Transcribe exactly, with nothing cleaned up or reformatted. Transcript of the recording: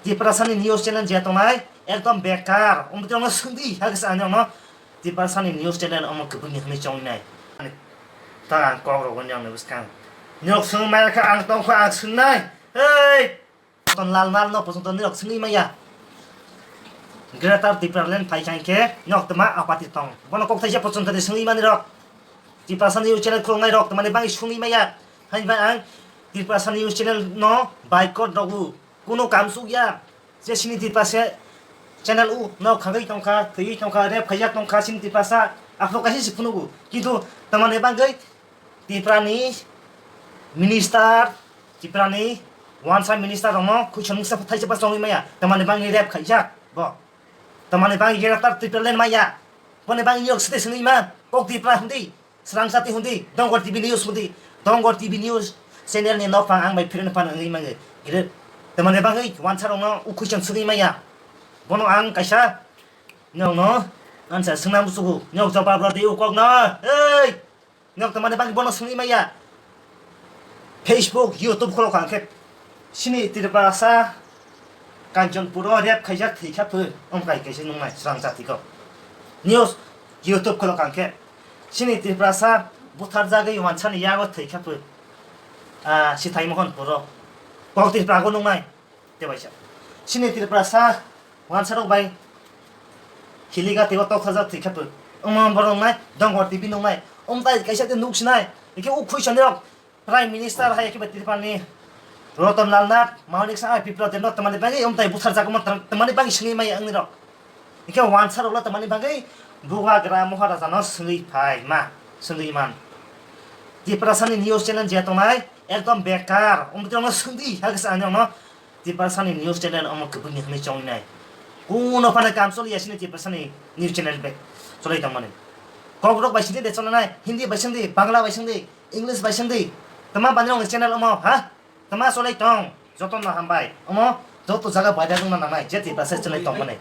Tiprasani news channel je tongnai, ekdom bekar. Omo tongno swngdi, hakhe sa ani ono Tiprasani news channel omo kwbangni hwnwi chongnai. Ta ang kok rogoni ang bwskang. Nok swng maya kha ang tongkha ang swngnai. Hey! Ton lal mal no pochon ton nok swngwi maya. Greater Tipraland phai khain khe nok tma apati tong. Bono kok thaisa pochon tani swngwi mani rok. Tiprasani news channel khulungnai rok tmani bangwi swngwi maya. Hain bai ang Tiprasani news channel no boycott rogu. Kuno kam suk ya. Je sini Tiprasa channel u no khagwi tongkha, thwiwi tongkha, rep khaijak tongkha sini Tiprasa. Aphro kaisa si phunugo. Kintu tamani bangwi Tiprani minister, Tiprani wansa minister rokno khuichon mungsa thaisa pa chongwi maya. Tamani bangwi rep khaijak bo. Tamani bangwi graftar Tipraland maya. Boni bangwi yok site swngwi ma. Kok Tipra hundi. Srang sati hundi, Dongor T V News hundi, Dongor T V News channel ni nokphang ang bai friend phano wngwi mangwi. Gre-, tamani bagwi wansa rokno ukhuichang swngwi maya. Bono ang kaisa nokno ansa swngna musugo. Nok jawab rw di u kokno. Ei! Nok tamani bagwi bono swngwi maya. Facebook, YouTube khulok kha khe sini Tiprasa Kanchanpuro rep khaijak thwi kha phu. Om kai kaisa nungnai srang jati kok. News YouTube khulok kha khe sini Tiprasa butharjagwi wansani yago thwi kha phu. Ah, Sithai Mohon Puro. Kok Tiprago nungnai. Te baisa. Sini Tiprasa wansarok bai hiliga teibo tokthajak thwi kha phu. Omo borok nai Dongor T V nungnai. Om tai kaisa te nuk sinai. Ike u khuisani rok Prime Minister hai khe Tripura ni Ratan Lal Nath, Manik Saha, Biplab Deb no tamani bagwi umtai buthar jago mo tam-, tamani bagwi swngwi maya wngni rok. Hingke wansa rok lo tamani bagwi bubagra Maharaja no swngwi phai ma, swngwi man. Tiprasa ni news channel je tongnai ekdom bekar, umtwi rok no swngdi, hakhe sa ani rok no Tiprasa ni news channel omo kwbangni hwnwi chongnai. Kuno phano kam choli ya sini Tiprasa ni news channel be cholai tongmani. Kok rok bai sini de cholanai, Hindi bai sini, Bangla bai sini. English bai sengdi. Tama bani rong channel omo, ha? Tama solai tong. Joto no hambai. Omo, joto jaga bai rok no nangnai. Je Tiprasa channel tong mani.